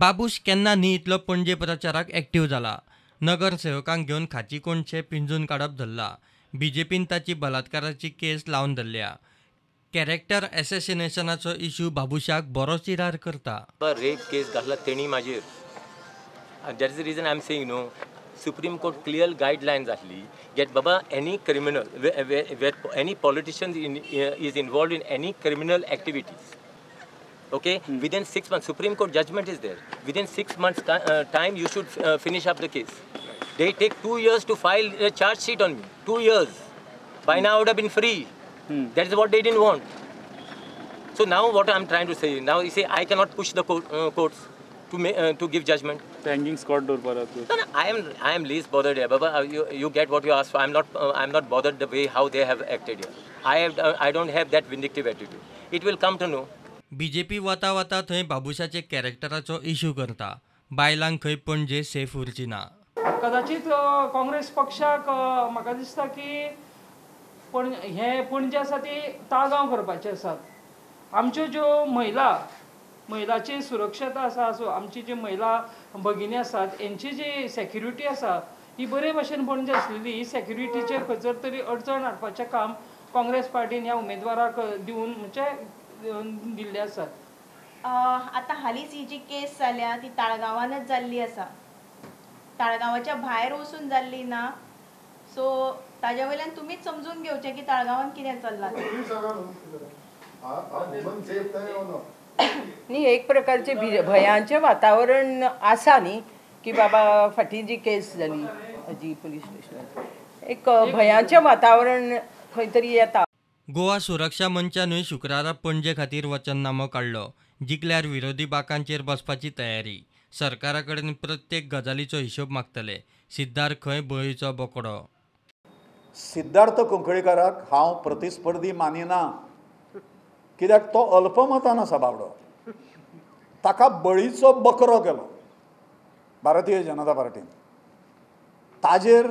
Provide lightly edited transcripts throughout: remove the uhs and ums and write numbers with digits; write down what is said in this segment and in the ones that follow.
बाबूश केन्ना न्ही इतलो पणजे प्रचाराक एक्टिव्ह जाला. नगरसेवकांक घेवन खाची कोनशे पिंजून काडप धरला. बीजेपीन ताची बलात्काराची केस लावन धरल्या. कॅरेक्टर एसेसिनेशनाचो इश्यू बाबूशाक बरो चिरार करता. रेप केस घातला तेणी म्हाजेर. That is the reason I am saying no. Supreme Court clear guidelines आसली that Baba any criminal, any politician is involved in any criminal activities, okay, within 6 months, Supreme Court judgment is there, within 6 months time you should finish up the case. They take 2 years to file a charge sheet on me. 2 years. By now I would have been free. That is what they didn't want. So now what I am trying to say, now you say I cannot push the courts to give judgment. Hanging squad door par. No, no, I am least bothered here, Baba. You get what you asked for. I am not bothered the way how they have acted here. I don't have that vindictive attitude. It will come to know. BJP वता वता थंय बाबूशाचे कॅरेक्टराचो issue करता. बायलांक खंय Panaji safe उरची ना. कदाचित काँग्रेस पक्षाक म्हाका दिसता की पण हे पणजे आसा ती ताळगांव करपाचे आसात. आमच्यो ज्यो महिलाची सुरक्षता आसा, सो आमची जी महिला भगिनी आसात हेंची जी सेक्युरिटी आसा ही बरे भाशेन पणजे आसलेली. ही सेक्युरिटीचेर खंयसर तरी अडचण हाडपाचें काम काँग्रेस पार्टीन ह्या उमेदवाराक दिवन म्हणजे दिल्ले आसात. आतां हालींच ही जी केस जाल्या ती ताळगांवानच जाल्ली आसा. ताळगांवाच्या भायर वचून जाल्ली ना. सो ताज्या वयल्यान तुमीच समजून घेवचें की ताळगांवान कितें चल्लां. न्ही, एक प्रकारचे भयांचें वातावरण आसा न्ही की बाबा फाटीं जी केस जाली जी पुलीस स्टेशनार, एक भयांचें वातावरण खंय तरी येता. गोवा सुरक्षा मंचानूय शुक्रारा पणजे खातीर वचननामो काडलो. जिखल्यार विरोधी बाकांचेर बसपाची तयारी. सरकारा कडेन प्रत्येक गजालीचो हिशोब मागतले. सिद्धार्थ खंय बळीचो बोकडो. सिद्धार्थ कुंकळीकाराक हांव प्रतिस्पर्धी मानिना, कित्याक तो अल्पमतान आसा बावडो. ताका बळीचो बकरो केलो भारतीय जनता पार्टीन. ताजेर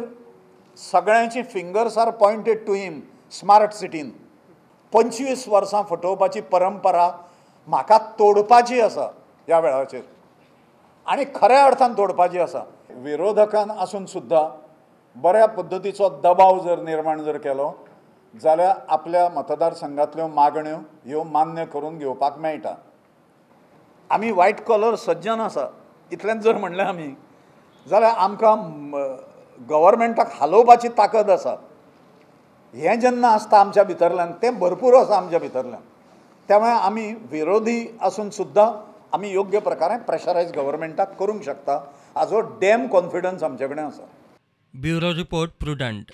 सगळ्यांची fingers are pointed to him. Smart सिटीन 25 वर्सां फटोवपाची परंपरा म्हाका तोडपाची आसा ह्या वेळाचेर, आनी खऱ्या अर्थान तोडपाची आसा. विरोधकान आसून सुद्दां बऱ्या पद्दतीचो दबाव जर निर्माण जर केलो जाल्यार आपल्या मतदारसंघातल्यो मागण्यो ह्यो मान्य करून घेवपाक मेळटा. आमी व्हायट कॉलर सज्जन आसा इतलेंच जर म्हणलें आमी जाल्यार आमकां गव्हर्मेंटाक हालोवपाची ताकद आसा. हें जेन्ना आसता आमच्या भितरल्यान, तें भरपूर आसा आमच्या भितरल्यान. त्यामुळे आमी विरोधी आसून सुद्दां आमी योग्य प्रकारे प्रेशरायज गव्हर्मेंटाक करूंक शकता हाजो डॅम कॉन्फिडन्स आमचे कडेन आसा. Bureau report, Prudent.